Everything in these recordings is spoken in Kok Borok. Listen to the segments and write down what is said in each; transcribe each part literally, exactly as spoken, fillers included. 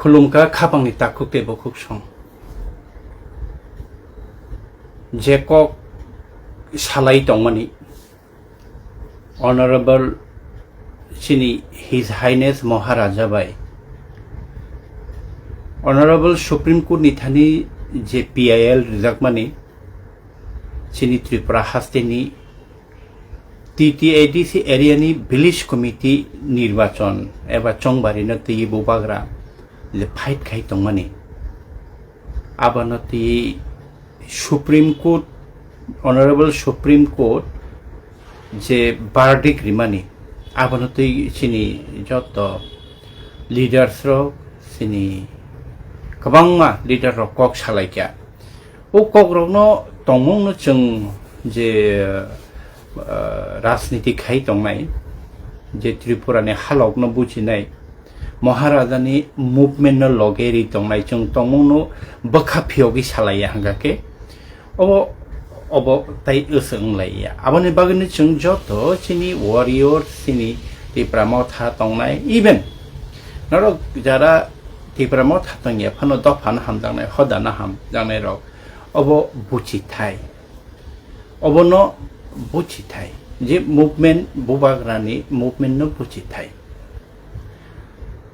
Khulumkha khapangni takhuk tei bukhuk song. Je kok salai tongmani Honorable chini His Highness Maharaja bai Honorable Supreme Court ni thani je P I L rijakmani chini Tripura hasteni T T A D C area ni village committee nirbachon eba chongbari no twi bubagra je fight khai tongmani. Abono twi Supreme Court, Honorable Supreme Court je verdict rimani, abono twi chini joto leaders rok, chini kwbangma leader rok kok salaikha. O kokrokno tongmungno chwng je, ah, rajniti khai tongnai, je Tripura ni halokno bujinai, Maharaja ni movement no loge ri tongnai, chwng tongmungno bwkha phiyogwi salaiya hwnkha khe, obo, obo tai wswk wnglaiya. Aboni bagwino chwng joto chini warrior, chini Tipra Motha tongnai, even norok jara Tipra Motha tongya phano dophano hamjaknai, hodano hamjaknai rok, obo buchithai. Obono buchithai. Je movement, bubagrani movement no buchithai.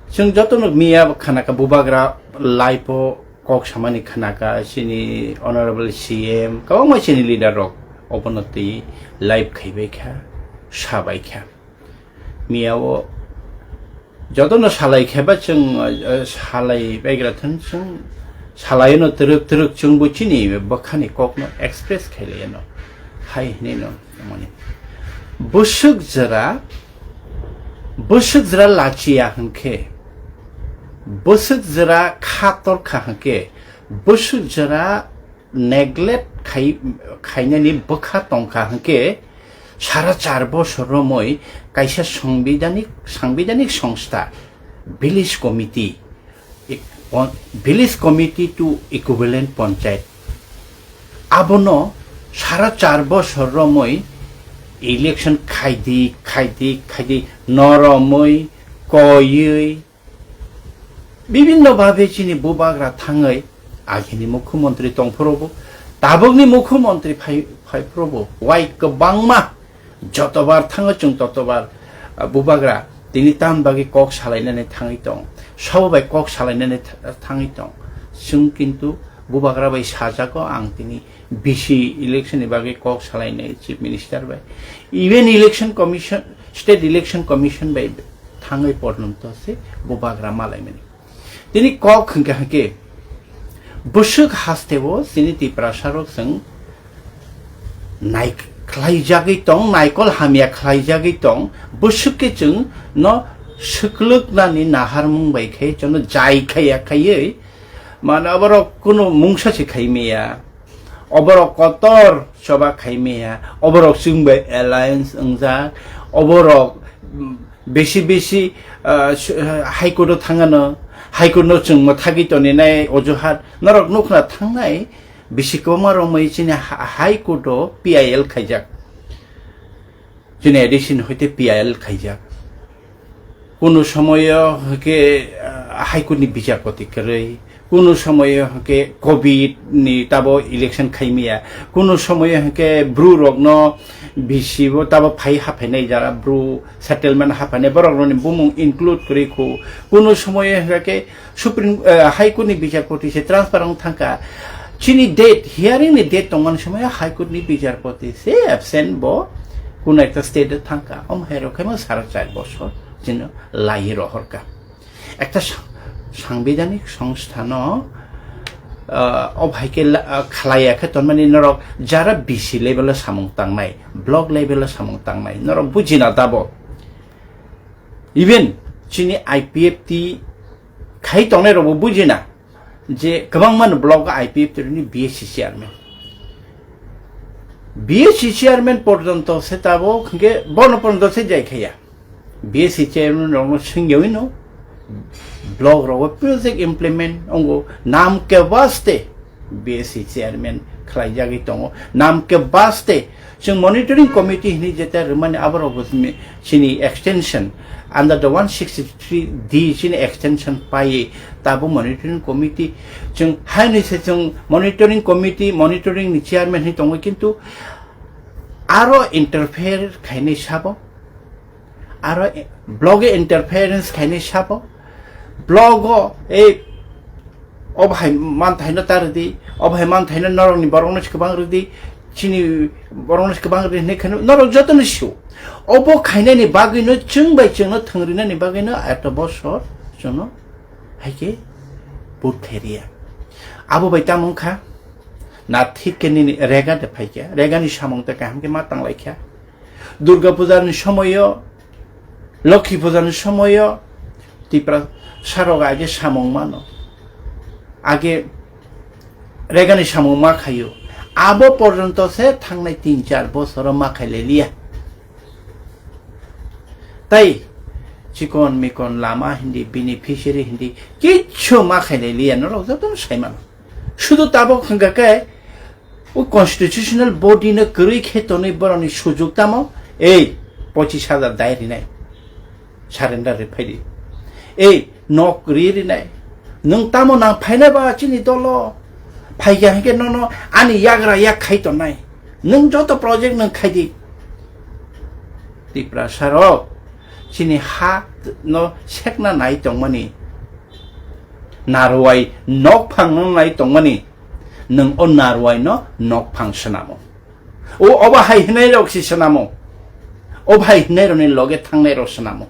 Chwng jotono miya khanaka bubagra live o kok samani khanaka chini Honorable C M, kwbangma chini leader rok obono twi live khaibai kha, sabai kha. Miya o jotono salai kheba chwng, eh, salai baigra thang chwng salaino twrwk twrwk chwngbo chini bwkhani kokno express khailaiano. Hai hinino mani. Bwswk jora, bwswk jora lachiya hwnkhe, bwswk jora kha torkha hwnkhe, bwswk jora neglect khai, khainani bwkha tongkha hwnkhe, sara char bosor romwi kaisa sangbidhanik, sangbidhanik songstha, village committee, ik-, pon-, village committee to equivalent panchayat, abono sara char bosor romwi election khaidi, khaidi, khaidi, noromwi, koiwi, bibinno bhabe chini bubagra thangwi agini mukhyamantri tongphuru bo, tabukni mukhyamantri phai, phaiphuru bo, wai kwbangma jotobar thango chwng totobar, ah, bubagra tini tamni bagwi kok salainani thangwi tong, sabo bai kok salainani th-, thangwi tong. Chwng kintu bubagra bai sajago ang tini V C election ni bagwi kok salainai Chief Minister bai, even Election Commission, State Election Commission bai thangwi porjonto se bubagra malaimani. Tini kok hwnkha hwnkhe bwswk hasteo chini Tiprasa rok chwng nai khlaijagwi tong, naikol hamya khlaijagwi tong, bwswk khe chwng no swklwknani naharmung bai khe chwngno jai khaiya khaiwi, mane oborok kunu mungsa se khaimaya. Oborok kotor choba khaimaya, oborok chwng bai alliance wngjak, oborok, mm, besi besi, ah, su-, ah, High Court o thangano, High Court no chwng mwthagwi toninai ojuhat, norok nukhna thangnai, bisi kwbangma romwi chini ha-, High Court o P I L khaijak. Chini A D C ni hoite P I L khaijak. Kunu somoyo hwnkhe, ah, High Court ni bichar poti kwrwi, kunu somoyo hwnkhe covid ni tabo election khaimaya, kunu somoyo hwnkhe bru rokno V C bo tabo phai haphainai jara bru settlement haphainai borok rokni bumung include kwrwi khu, kunu somoyo hwnkhe Supreme, eh, High Court ni bichar poti se transfer wng thangkha. Chini date, hearing ni date tongmani somoyo High Court ni bichar poti se absent bo, kuno ekta state o thangkha. Omo hai rok khe mo sara char bosor chini lai rohorkha. Ekta sa-, sangbidhanik songstha no, ah, o hai khe la-, ah, khlaiya khe tonmani norok jara V C level o samung tangnai, block level o samung tangnai, norok bujina dabo. Even chini I P F T khai tongnai rokbo bujina je kwbangma no block o I P F T ni B S C chairman. B S C chairman porjonto se tabuk hwnkhe bono porjonto se jai khaya. B S C chairman rokno swngyawi no block rogo project implement ongo nam kebaste B S C chairman khlaijagwi tongo. Nam kebaste Chwng monitoring committee hinwi jeta rwmani aborok bo chini, chini extension under the one sixty-three D chini extension paiwi tabo monitoring committee chwng haini se chwng monitoring committee, monitoring ni chairman hinwi tongo, kintu aro interfere khainai sabo, aro block o interference khainai sabo, block o ei o bahai manthaino ta rwdi, o bahai manthaino norokni borokno se kwbang rwdi, chini borokno se kwbang rwdi hinwi kheno norok jotono sio. Obo khainani bagwino chwng bai chwngno thwngrinani bagwino eto bosor chwngno haikhe vote khairiya. Abo bai tamo wngkha na thik khe nini rega de phaikha, regani samung tei kaham khe ma tanglaikha. Durga Puja ni somoyo, Lokhi Puja ni somoyo Tipra sarok age samung mano. Age regani samung ma khayo. Abo porjonto se thangnai tin char bosoro ma khailai liya. Tai chikon mikon lama hindi, beneficiary hindi, kichu ma khailai liya, norok jotono sai mano. Sudu tabok hwnkha khe, o constitutional body no kwrwi khe tonwi borokni sujuk tamo, ei, pochis hajar dai rinai, surrender ri phaidi. Ei, nok ri rinai. Nwng tamo nang phainai ba chini dolo? Phaikha hinkhe nono ani yagra yak khai tongnai. Nwng joto project nwng khaidi. Tiprasa rok chini ha no sekna nai tongmani, narwai nok phang no nai tongmani, nwng o narwai no nok phang swnamo. O obo hai hwnwi rok si swnamo. O hai hwnwi rok ni loge thangnai rok swnamo.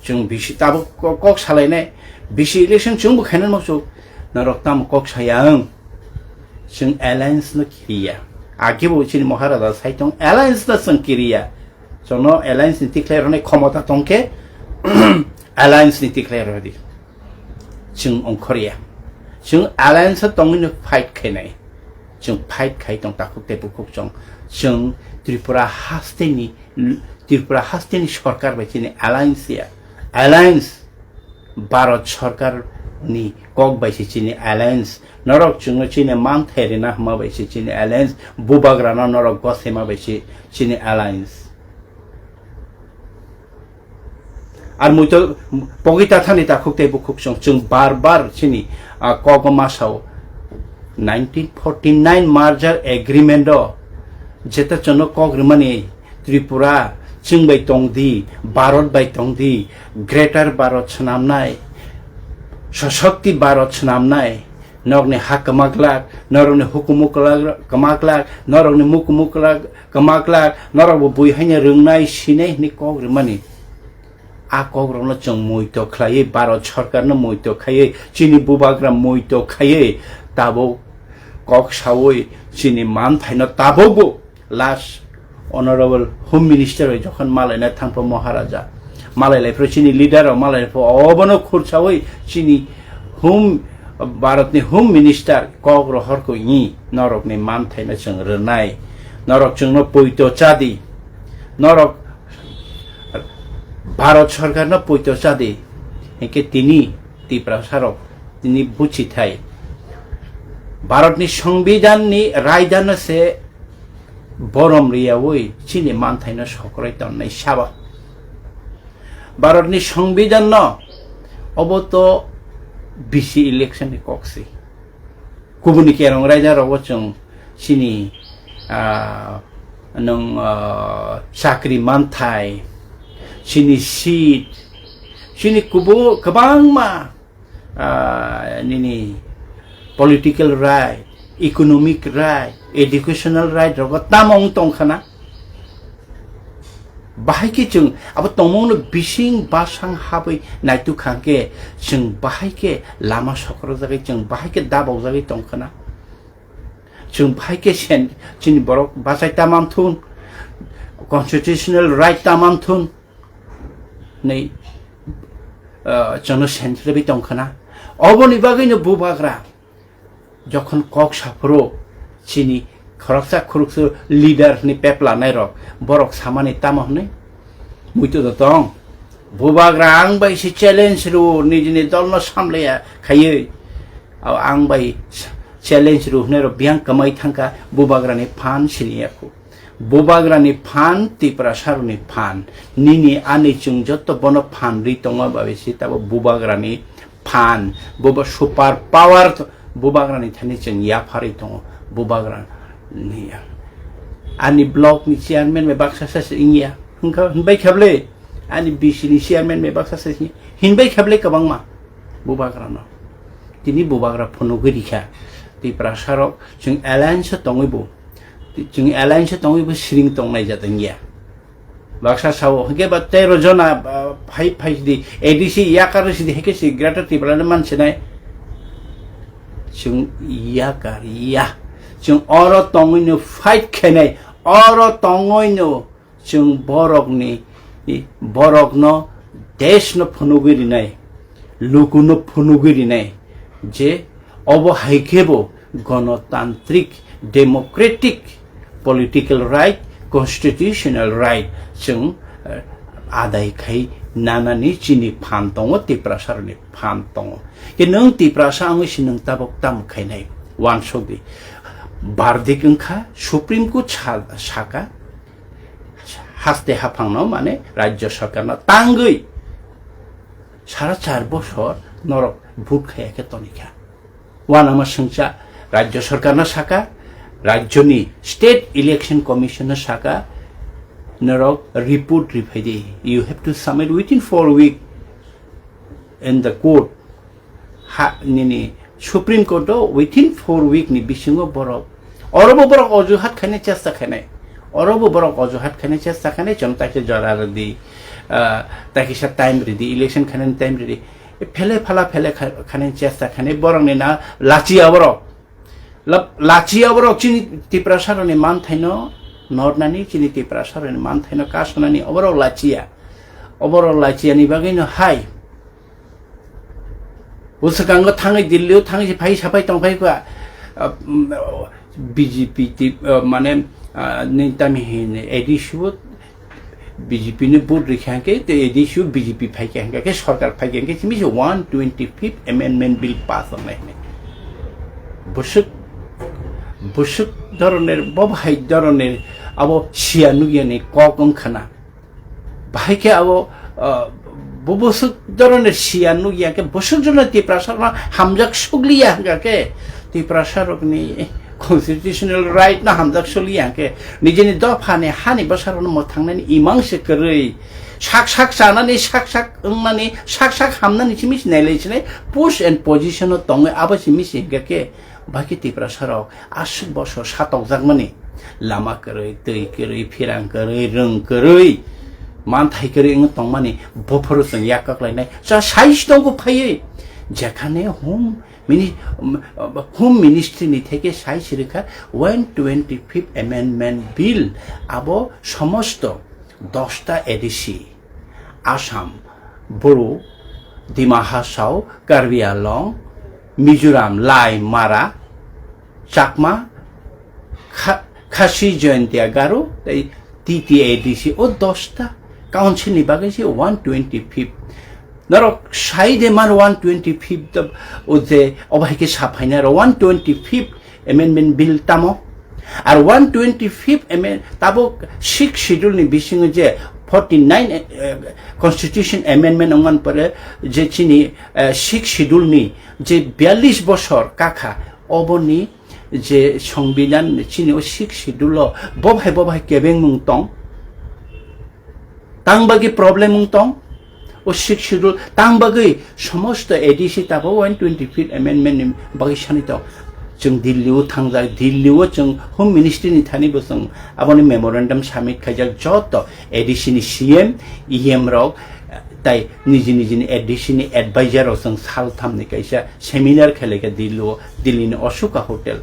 Chwng bisi tabuk ko-, kok salainai, bisi election chwngbo khainani muchuk, norok tamo kok saya ang? Chwng alliance no kiriya. Age bo chini Maharaja sai tong, alliance no chwng kiriya. Chwngno alliance ni tikhlai rwnai khomota tongkhe, alliance ni tikhlai rwdi. Chwng ongkhorya. Chwng alliance o tongwino fight khainai. Chwng fight khai tong takhuk tei bukhuk chwng. Chwng Tripura hasteni, Tripura hasteni sorkar bai chini alliance ya. Alliance. Bharat sorkar ni kok bai se chini alliance. Norok chwngno chini manthai rina hwnma bai se chini alliance. Bubagrano norok gosema bai se chini alliance. Ar muito pogwi tathani takhuk tei bukhuk chwng, chwng bar bar chini, ah, kogo masao nineteen forty nine merger agreement o jeta chwngno kok rwmani Tripura chwng bai tongdi, Bharat bai tongdi, Greater Bharat swnamnai, Sashakti Bharat swnamnai, norokni ha kwma glak, norokni hukumu kwma glak, norokni mukumu kwma glak, norokbo bui haino rwngnai, sinai hwnwi kok rwmani. A kokrokno chwng muito khlaiwi, Bharat sorkarno muito khaiwi, chini bubagra muito khaiwi, tabuk kok saui chini manthaino tabukbo last Honorable Home Minister bai jokhon malaina thangpho Maharaja, malai laiphro chini leader rok, malai laiphro obono khursaui chini Home, Bharatni Home Minister kok rohor koi ni norokni manthaino chwng rwnai, norok chwngno poito chadi, norok Bharat sorkarno poito chadi, hinkhe tini Tiprasarok tini buchithai. Bharatni Songbidanni raidano se borom riyaui chini manthaino sokroi tonnai saba. Bharatni Songbidanno obo to bisi election ni kok se. Kubuni kerong raida rogo chwng chini, ah, nwng, ah, chakri manthai, chini seat, chini kubu kwbangma, ah, nini political right, economic right, educational right rogo tamo wng tong khana. Bahai khe chwng abo tongmungno bising basang habwi naituk kha khe chwng bahai khe lama sokorjagwi, chwng bahai khe dabokjagwi tong khana. Chwng bahai khe sen-, chini borok bachai ta manthun, constitutional right ta manthun, nei, ah, chwngno sentrabwi tong khana. Oboni bagwino bubagra jokhon kok saphuru chini khoroksa khuruksu leader hwnwi pepla nairok, borok samani tamo hwnwi? Muito da tong. Bubagra ang bai se challenge rw, nijini dolno samlaya khaiwi. Abo ang bai sa-, challenge rw hwnwi rok biyang kwmai thangkha, bubagrani phan sini yakho. Bubagrani phan, Tiprasarokni phan. Nini ani chwng joto bono phan rwi tongo, babe si tabo bubagrani phan. Bobo super power to-, bubagrani thani chwng yapharwi tongo. Bubagra ni ya. Ani block ni chairman bai baksa sa se wngya. Hwnka, hwnbai kha bwle? Ani B C ni chairman bai baksa sa se hinbai kha bwle kwbangma bubagrano. Tini bubagra phunugwi rikha. Tiprasarok chwng alliance o tongwi bo, chwng alliance o tongwi bo siring tongnai jat wngya. Baksa sao, hwnkhe ba tero jona, ah, phai, phai di, A D C yakar si di, hwnkhe si Greater Tipraland man sinai. Chwng yakar ya. Chwng oro tongwino fight khainai, oro tongwino chwng borokni, borokno, deshno phunugwi rinai, lukuno phunugwi rinai je obo hai khe bo gonotantrik, democratic, political right, constitutional right chwng, eh, adai khai nanani chini phan tongo, Tiprasarokni phan tongo. Ke nwng Tiprasa wngwi se nwng tabok tamo khainai? Uansuk di. Bardik wngkha, Supreme Court sa-, saka, haste haphangno, mane, Rajya Sarkarno tangwi sara char bosor norok vote khaiya khe tonikha. Uanama swngcha, Rajya Sarkarno saka, Rajyoni State Election Commissionno saka, norok report riphai di. You have to submit within four week in the court. Ha, nini Supreme Court o within four week ni bisingo borok, orobo borok ojuhat khainai chesta khainai, orobo borok ojuhat khainai chesta khainai, chwng taikhe jora rwdi, ah, taikisa time rwdi, election khainani time rwdi, phele phala phele kha-, khainani chesta khainai, borokni na lachiya borok. Lab-, lachiya borok chini Tiprasarokni manthaino nornani, chini Tiprasarokni manthaino kasonani, oborok lachiya. Oborok lachiyani bagwino hai. Bwswkango thangwi Delhi-o thangwi se phai saphai tongphai kha, ah, mm, B J P ti, ah, mane, ah, nini tami hini A D C-o B J P ni vote rikha hwnkhe, tei A D C-o B J P phaikha hwnkhe, khe sorkar phaikha hwnkhe, simi se one twenty-fifth Amendment Bill pass wngnai hwnwi. Bwswk, bwswk dhoroner, bo bahai dhoroner abo siya nukyani kok wngkhana. Bahai khe abo, ah, bo bwswk dhoroner siya nukya khe, bwswk jono Tiprasarokno hamjak sukliya hwnkha khe, Tiprasarokni constitutional right no hamjak sukliya hwnkhe, nijini dophani hani bwsarokno mwthangnani imang se kwrwi, sak sak chanani, sak sak wngnani, sak sak hamnani simi se nailai sinai, post and position o tongwi abo simi se hwnkha khe, bahai khe Tiprasarok aswk bosor satokjakmani, lama kwrwi, twi kwrwi, phirang kwrwi, rwng kwrwi, manthai kwrwi wngwi tongmani, bophuru chwng yak kaklainai. Cha sai si tongo phaiwi, jekhane Home Mini-, um, Home Ministry ni theke sai si rwkha, one twenty-fifth Amendment Bill, abo somosto dosta A D C, Assam, Bru, Dima Hasao, Karbi Anglong, Mizoram, Lai, Mara, Chakma, Kha-, Khasi, Jaintia, Garo, tei T T A D C, o dosta council ni bagwi se one twenty-fifth. Norok sai de man one twenty-fifth o je obo hai khe sa phainai ro one twenty-fifth Amendment Bill tamo? Ar one twenty-fifth amend-, tabuk Sixth Schedule ni bisingo je forty-nine, eh, Constitution Amendment wngman pore je chini, eh, Sixth Schedule ni je biyallis bosor kakha, oboni je Songbidan chini o Sixth Schedule o bo bahai bo bahai kebengmung tong. Tang bagwi problem wng tong? O Sixth Schedule tang bagwi somosto A D C tabok one twenty-fifth Amendment ni bagwi sani tong. Chwng Delhi o thangjak, Delhi o chwng Home Ministry ni thani bo chwng aboni memorandum submit khaijak joto A D C ni C M, E M rok, tai niji niji ni A D C ni advisor rok chwng sal tham ni kaisa seminar khlai kha Delhi o, Delhi ni Ashoka Hotel.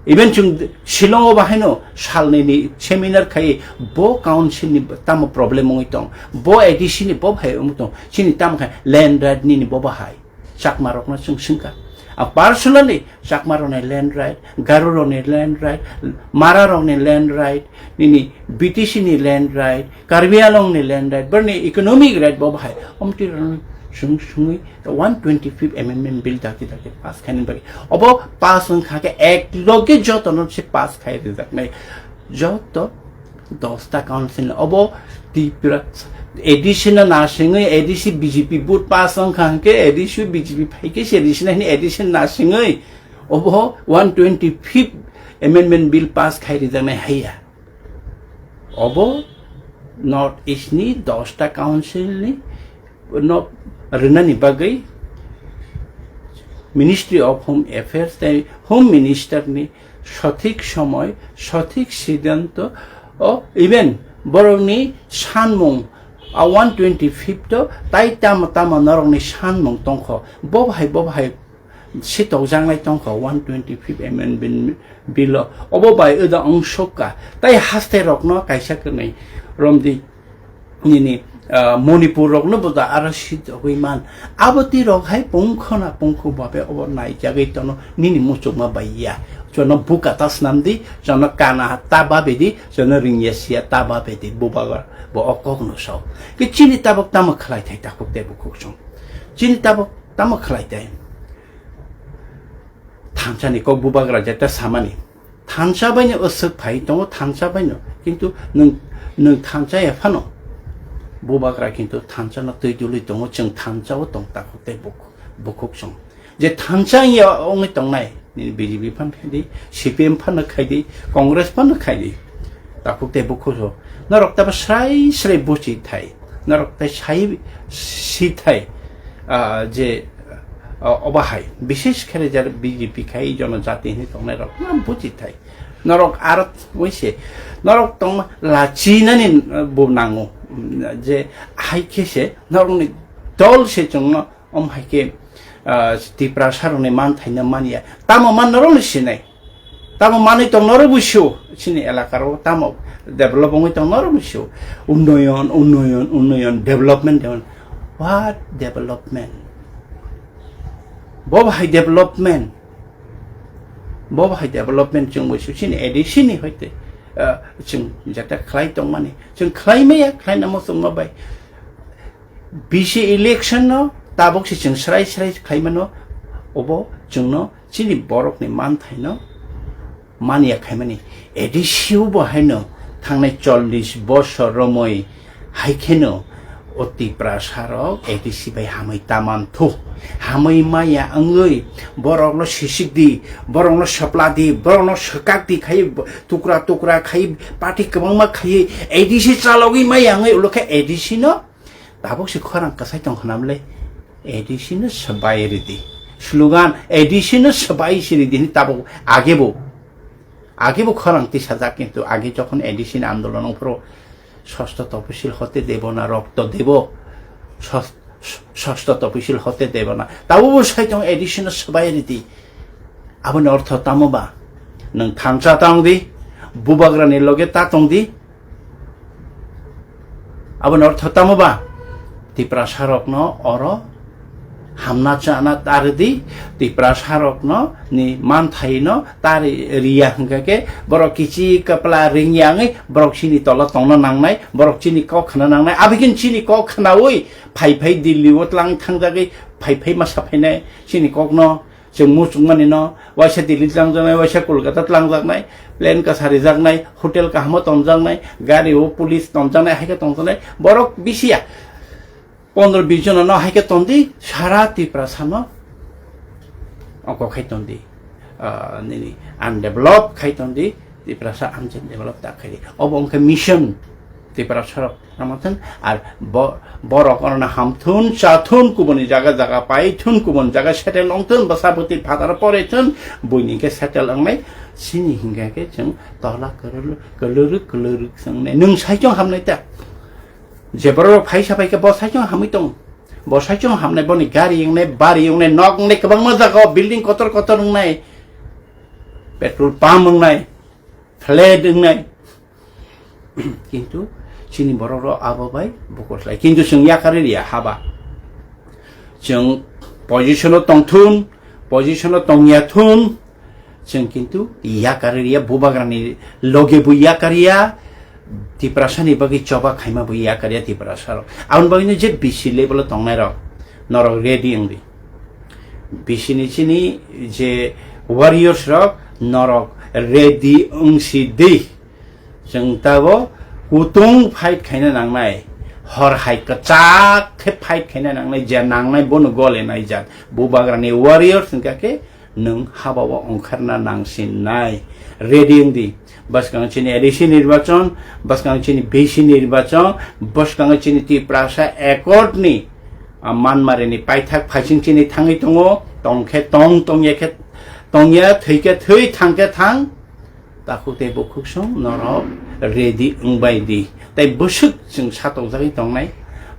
Even chwng Shillong o bahaino salnwi ni seminar khai bo council ni tamo problem wngwi tong, bo A D C ni bo bahai wngwi tong, chini tamo khai land right nini bo bahai Chakma rokno chwng swngkha. A personally Chakma rokni land right, Garo rokni land right, Mara rokni land right, nini B T C ni land right, Karbi Anglong ni land right, berni economic right bo bahai omti rokno Sung sungwi one twenty fifth amendment bill dakti dakti pass khainani bagwi. Obo pass wngkha khe ek loge jotono se pass khai rijaknai. Joto dosta council obo Tripura A D C no nasingwi A D C B J P vote pass wngkha hwnkhe A D C B J P phaikhe se A D C no hini A D C no nasingwi obo one twenty fifth amendment bill pass khai rijaknai haiya. Obo North East ni dosta council ni no rwnani bagwi Ministry of Home Affairs tei Home Minister ni sothik somoi, sothik siddhanto o, even borokni sanmung a one twenty fifth o tai tamo tamo norokni sanmung tongkho, bo bahai bo bahai sitokjaknai tongkha one twenty fifth amendment bill o. Obo bai oda wng sokha. Tai haste rokno kaisa kwnwi romdi nini, ah, Manipur rokno bo da aro sitogwi man. Abo twi rok hai pungkho na pungkho babe obo naijagwi tono nini muchungma bai ya. Jono buka ta snamdi, jono kana ta babidi, jono ringya siya ta babidi. Bubagra bo o kokno sok. Ki chini tabok tamo khlai thai takhuk tei bukhuk song. Chini tabok tamo khlai thai. Thansa ni kok bubagra jeta samani. Thansa baino aswk phai tongo, thansa baino. Kintu nwng, nwng thansa ya phano. Bubagra kintu thansa no twi dului tongo, chwng thansa o tong takhuk tei buk-, bukhuk song. Je thansa ya ongwi tongnai, nini B J P phan khai di, C P M phan khai di, Congress phan khai di. Takhuk tei bukhuk so. Norok tabo srai srai buchi thai. Norok tai sai si thai. Ah, je, ah, oba hai. Bishesh khere jar B J P khai jono jati hini tongnai rok. Na buchi thai. Norok aro wise. Norok tong lachi nani, ah, bu nango. Je hai khe se norok ni dol se chwngno Om hai khe, ah, Tiprasa rokni manthaino manya. Tamo man norokno sinai. Tamo manwi tong norok busiu. Chini elakaro tamo develop wngwi tong norok busiu. Unnoyon, unnoyon, unnoyon, development, development. What development? Bo bahai development. Bo bahai development chwng busiu. Chini A D C ni hoite, ah, chwng jeta khlai tongmani. Chwng khlai maya, khlai namo chwngma bai. B C election no tabok se chwng srai srai khaimano, obo chwngno chini borokni manthaino manya khaimani. A D C o bo haino thangnai chollish bosor romwi hai kheno o Tiprasa rok A D C bai hamwi ta manthu. Hamwi maya wngwi borokno sisik di, borokno sapla di, borokno swkak di khai tukra tukra khai party kwbangma khai A D C chalogwi maya wngwi ulo khe A D C no Tabuk se khorang kwsai tong khnam le, A D C no swbai ridi. Slogan, A D C no swbai si ridi hini tabuk age bo. Age bo khorang tisajak, kintu age jokhon A D C ni andolon ongphuru, "Sosto topisil hote debo na rokto debo." Sos-, sosto topisil hote debo na. Tabuk bo sai tong A D C no swbai ridi. Aboni ortho tamo ba? Nwng thansa tang di, bubagrani loge ta tong di. Aboni ortho tamo ba? Tiprasa rokno oro hamna chana ta ridi, Tiprasa rokno ni manthai no ta ri-, riya hwnkha khe borok kichi kapla ringya wngwi borok chini tola tongna nangnai, borok chini kok khna nangnai, abikhin chini kok khnaui phai phai Delhi o tlang thangjagwi phai phai ma saphainai chini kokno. Chwng muchungmani no, waisa Delhi tlangjaknai, waisa Kolkata tlangjaknai, plane kwsa rijaknai, hotel kahamo tonjaknai, gari o police tonjaknai, hai khe tongjaknai, borok bisi ya. Pondro bis jona no hai khe tondi, sara Tiprasa no oko khai tondi. Ah, nini undeveloped khai tondi, Tiprasa undeveloped ta khai di. Obo wngkha mission Tiprasa rok. Ramathun, ar bo-, borok orona hamthun, chathun, kubuni jaga jaga paithun, kubun jaga settle ongthun, bwsa bwtwi phataro porethun, buini khe settle ongnai, sini hingkha khe chwng tola kwlwrwk, kwlwrwk, kwlwrwk swngnai. Nwng saichung hamnai ta? Je borok phaisa phaikhe bo saichung hamwi tong. Bo saichung hamnai, boni gari wngnai, bari wngnai, nok wngnai, kwbangma jaga o building kotor kotor wngnai, petrol pump wngnai, flat wngnai. Kintu chini borok rok abo bai bukur khlai. Kintu chwng yakarwi riya haba. Chwng position o tongthun, position o tongya thun, chwng kintu yakarwi riya, bubagrani loge bo yakarya, Tiprasa ni bagwi choba khaima bo yakarya Tiprasa rok. Aboni bagwi no je B C level o tongnai rok, Norok ready wng di. Bisini chini je warriors rok, norok ready wng si di. Chwng tabo kutung fight khaina nangnai, hor hai kwchak khe fight khaina nangnai, je nangnai bono gole naijak. Bubagrani warriors wngkha khe nwng habao ongkharna nangsinai. Ready wng di. Bwskango chini A D C nirbachon, bwskango chini B C nirbachon, bwskango chini Tiprasa accord ni, ah, manmari ni paithak phaising chini thangwi tongo, tong khe tong, tong ya khe tong ya, thwi khe thwi, thang khe thang. Takhuk tei bukhuk song norok ready wngbai di. Tai bwswk chwng satokjagwi tongnai,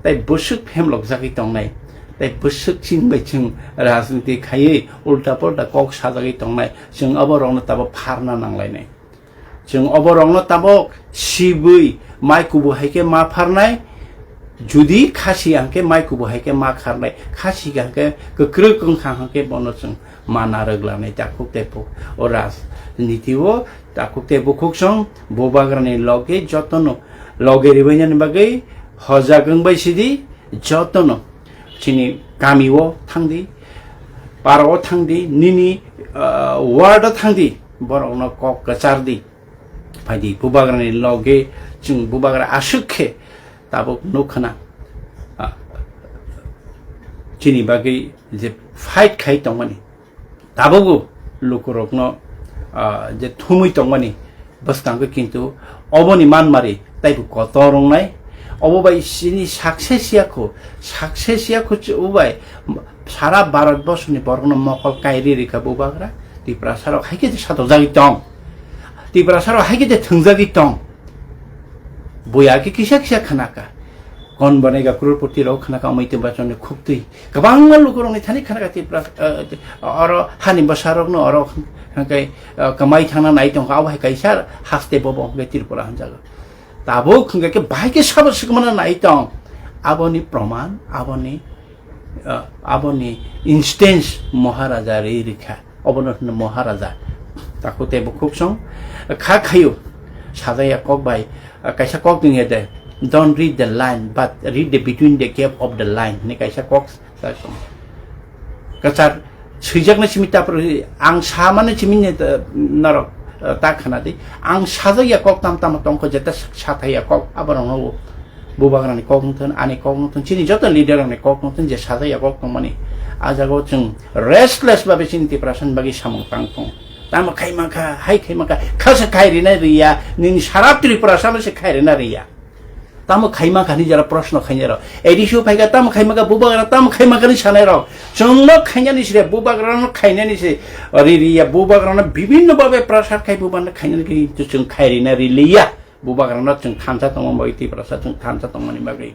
tai bwswk phemlokjagwi tongnai, tai bwswk chwng bai chwng rajniti khaiwi ulta pulta kok sajagwi tongnai, chwng obo rokno tabok pharna nanglainai. Chwng obo rokno tabok sibwi mai kubu hai khe ma pharnai, judi khasi hwnkhe mai kubu hai khe ma kharnai, khasi hwnkhe kwkrwk wngkha hwnkhe bono chwng mana rwglanai takhuk tei bukhuk. O rajniti o takhuk tei bukhuk song bubagrani loge jotono loge ribainani bagwi hojak wngbai sidi, jotono chini kami o thangdi, para o thangdi, nini, ah, ward o thangdi, borokno kok kwchardi. Phaidi bubagrani loge chwng bubagra aswk khe tabuk nukha na, ah, chini bagwi je fight khai tongmani. Tabukbo lukurokno, ah, je thumwi tongmani bwskango, kintu oboni manmari taibo kotor wngnai. Obo bai chini success ya kho, success ya kho, obo bai sara Bharat borsoni borokno mokol kairi rikha bubagra. Tiprasa rok hai khe satokjagwi tong, Tiprasa rok hai khe thwngjagwi tong. Buya khe kisa kisa khnaka. Kon banega crorepati rok khnaka, amai twi bachoni khuktwi. Kwbangma lukurokni thani khnaka Tipra, eh, oro hani bwsarokno oro hwnkhe, eh, kwmai thangna nai tongkha, abo hai kaisa haste bobo hwnkhe Tripura hwnjago. Tabuk hwnkhe khe bahai khe sabo swkmano nai tong. Aboni proman, aboni, eh, aboni instance Maharaja ri rikha. Obono hwno Maharaja. Takhuk tei bukhuk song kha khayo. Sajaya kok bai, ah, kaisa kok tong ya de, "Don't read the line, but read the between the gap of the line" hinwi kaisa kok sa song. Kwchar swijak na simi tapro ang sa mane simi ne, ah, norok, ah, ta khana di. Ang sajaya kok tam tam tong kho jeta sa thaya kok aborok no. Bubagrani kok wng thun, ani kok wng thun, chini joto leader rokni kok wng thun, je sajaya kok tongmani. A jaga o chwng restless babe chini Tiprasani bagwi samung tang thung. Tamo khai mankha, hai khai mankha, khasa khai rina riya, nini sara Tiprasano se khai rina riya. Tamo khai mankha ni jara proshno khainai rok. A D C o phaikha, tamo khai mankha, bubagra tamo khai mankha ni sanai rok. Chwngno khainani se, bubagrano khainani se, ri riya, bubagrano bibhinno babe prasar khai, bubagrano khainani khe chwng khai rina riliya. Bubagrano chwng thansa tongma bagwi, Tiprasa chwng thansa tongmani bagwi.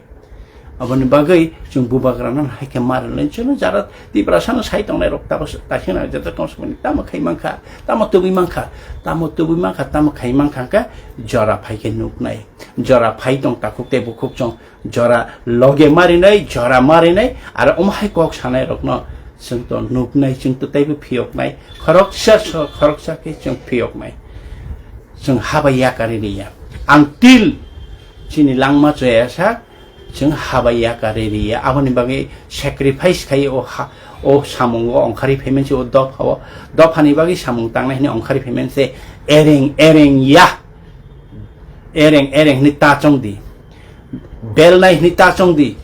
Aboni bagwi chwng bubagrano hai khe ma rwlai chwngno jara Tiprasano sai tongnai rok tabok kaisa na jeta tong samani tamo khai mankha, tamo tubui mankha, tamo tubui mankha, tamo khai mankha khe jora phai khe nuknai. Jora phai tong takhuk tei bukhuk chwng jora loge marinai, jora marinai, aro omo hai kok sanai rokno chwng to nuknai, chwng to teibo phiyoknai, khoroksa so-, khoroksa khe chwng phiyoknai. Chwng habai yakarwi riya. Ang til chini langma chwya sak, chwng habai yakarwi riya. Aboni bagwi sacrifice khai o ha, o samungo ongkhari phaimani se o dopha o. Dophani bagwi samung tangnai hwnwi ongkhari phaimani se ereng ereng ya. Ereng ereng hwnwi ta chong di. Belnai hwnwi ta chong di.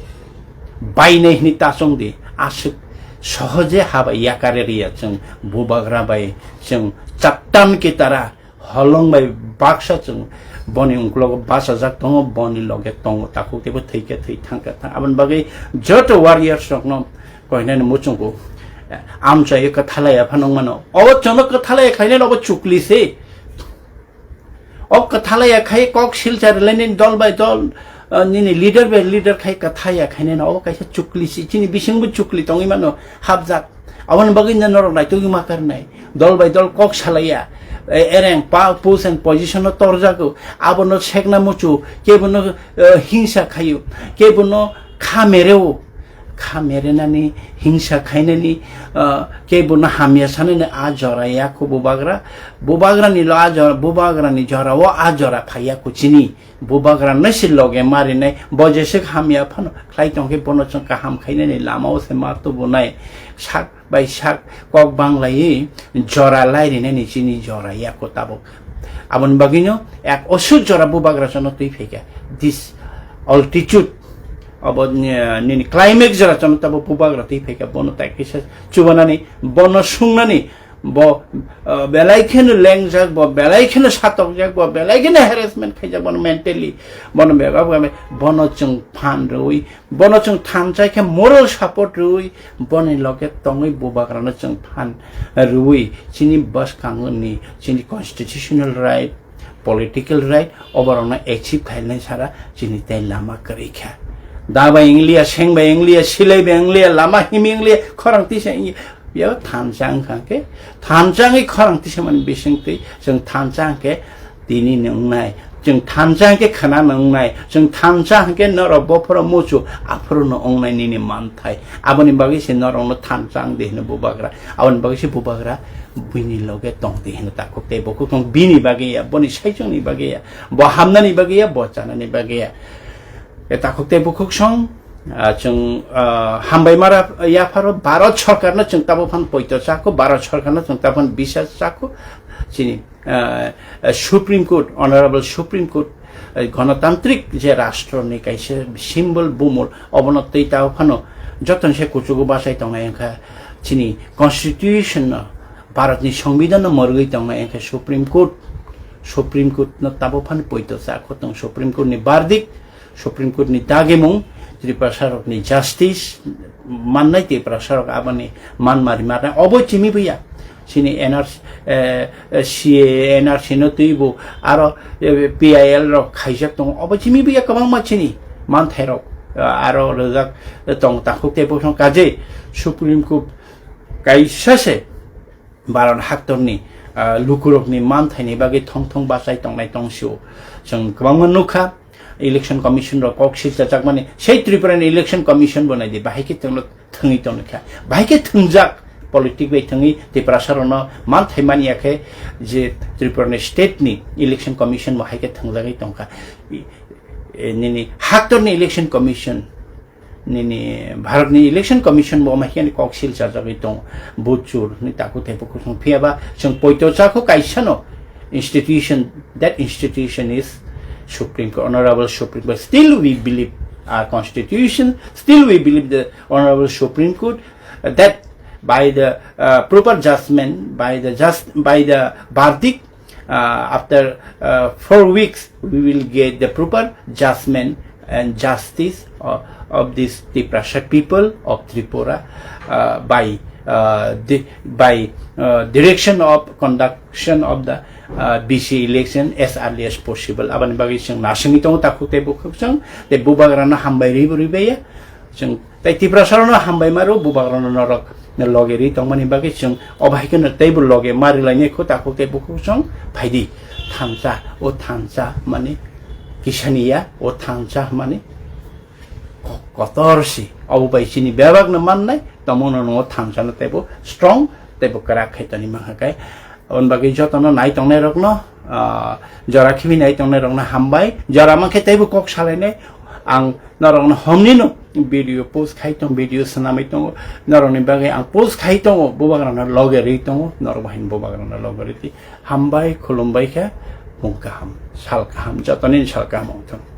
Bainai hwnwi ta chong di. Aswk sohoje habai yakarwi riya chwng bubagra bai chwng chaptan ki tara holong bai baksa chwng boni ungklogo bachajak tongo, boni loge tongo, takhuk teibo thwi khe thwi, thang khe thang. Aboni bagwi joto warriors rokno koinani muchungo amchai kwthalai aphano wngmano. O chwngno kwthalai khlainai obo chukli se. O kwthalaya khai kok silchar lainani dol bai dol, ah, nini leader bai leader khai kwthaya khainani obo kaisa chukli si, chini bisingbo chukli tongwi mano hapjak. Aboni bagwi no norok naitugwi ma karnai. Dol bai dol kok salaiya. E-, ereng pa, pose and position no torjago. Abono sekna muchu, kebono, eh, hingsa khayo, kebono kha mereo. Kha merenani, hingsa khainani, ah, kebo no hamya sanani a jora ya kho bubagra. Bubagra ni lo a jora, bubagra ni jora o a jora phaiya kho chini. Bubagra no se loge marinai, bo jeswk hamya phano khlai tongkhe bono chwng kaham khainani lama o se ma tubunai. Sak bai sak kok banglaiwi jora lairinani chini jora ya kho tabuk. Aboni bagwino ek osuk jora bubagra chwngno twi phaikha. This altitude, abo ni, nini climax jora chwngno tabuk bubagra twi phaikha, bono tai kisa chubanani, bono sungnani, bo, uh, belai kheno lengjak, bo belai kheno satokjak, bo belai kheno harassment khaijak, bono mentally, bono bebak bebak, bono chwng phan rwui, bono chwng thansa khe moral support rwui, boni loge tongwi bubagrano chwng phan rwui, chini bwskangni, chini constitutional right, political right, oborokno achieve khainai sara chini tei lama kwrwi kha. Da bai wngliya, seng bai wngliya, silai bai wngliya, lama himwi wngliya, khorang tisa wngya. Biyao thansa wngkha khe, thansa wngwi khorang tisa mani bisingtwi chwng thansa hwnkhe tini ni wngnai, chwng thansa hwnkhe khwna ni wngnai, chwng thansa hwnkhe norok bophoro muchu aphuru no wngnai nini manthai. Aboni bagwi se norokno thansa wng di hino bubagra. Aboni bagwi se bubagra buini loge tong di hino takhuk tei bukhuk tong bini bagwi ya, boni saichung ni bagwi ya, bo hamnani bagwi ya, bo chanani bagwi ya. E takhuk tei bukhuk song, ah, chwng, ah, hambai mara yapharo Bharat sorkarno chwng tabuk phan poito chakho, Bharat sorkarno chwng tabuk phan bisas chakho, chini, ah, Supreme Court, Honorable Supreme Court, eh, gonotantrik je rashtroni kaisa symbol bumul, obono twi tabuk phano jotoni se kuchugo bachai tongnai wngkha chini constitution no, Bharatni Songbidanno mwrwgwi tongnai wngkha Supreme Court. Supreme Court no tabuk phano poito chakho tong Supreme Court ni verdict, Supreme Court ni dagimung, Tiprasarokni justice mannai Tiprasarok aboni man mari marnai obo chimi buya. Chini N R C, eh, eh, C A A, N R C no twibo aro, eh, P I L rok khaijak tongo. Obo chimi buya kwbangma chini manthairok, eh, aro rwjak tong takhuk tei bosong kaje Supreme Court kaisa se Bharat haktorni, ah, lukurokni manthaini bagwi thong thong bachai tongnai tongsio. Chwng kwbangma nukha, Election Commission rok kok silchajakmani, sei Tripura ni Election Commission bo naidi, bahai khe tongno thwngwi tongkha, bahai khe thwngjak, politic bai thwngwi Tiprasa rokno manthai manya khe je Tripura ni state ni Election Commission bo hai khe thwngjagwi tongkha. I-, e, nini haktorni Election Commission, nini Bharatni Election Commission bo omo hai khe kok silchajagwi tongo, vote chur hwnwi takhuk tei bukhuk song. Phiya ba chwng poito chakho kaisa no institution, that institution is Supreme Court, Honorable Supreme Court. Still we believe our constitution, still we believe the Honorable Supreme Court, uh, that by the, uh, proper judgment, by the just, by the verdict, uh, after, uh, four weeks, we will get the proper judgment and justice of, of this Tiprasa people of Tripura, uh, by, uh, the, by, uh, direction of conduction of the, uh, B C election as early as possible. Aboni bagwi chwng nasingwi tongo takhuk tei bukhuk chwng, tei bubagrano hambai rwi bo rwi baiya. Chwng tei Tiprasa rokno hambai maro, bubagrano norok loge ri tongmani bagwi chwng obo hai kheno teibo loge ma rilainai kho takhuk tei bukhuk chwng phaidi. Thansa, o thansa mani kisaniya, o thansa mani ko-, kotor si. Obo bai chini bebakno mannai, tomono no thansa no teibo strong, teibo kwrak khai toni mankha kai. Aboni bagwi jotono nai tongnai rokno, ah, jora khibi nai tongnai rokno hambai. Jora mankhe teibo kok salainai. Ang norokno homnino video post khai tong, video swnamwi tongo. Norokni bagwi ang post khai tongo, bubagrano loge rwi tongo. Norok bahini bubagrano loge rwi twi. Hambai, khulumbai khe, mung kaham, sal kaham, jotoni sal kaham wngthong.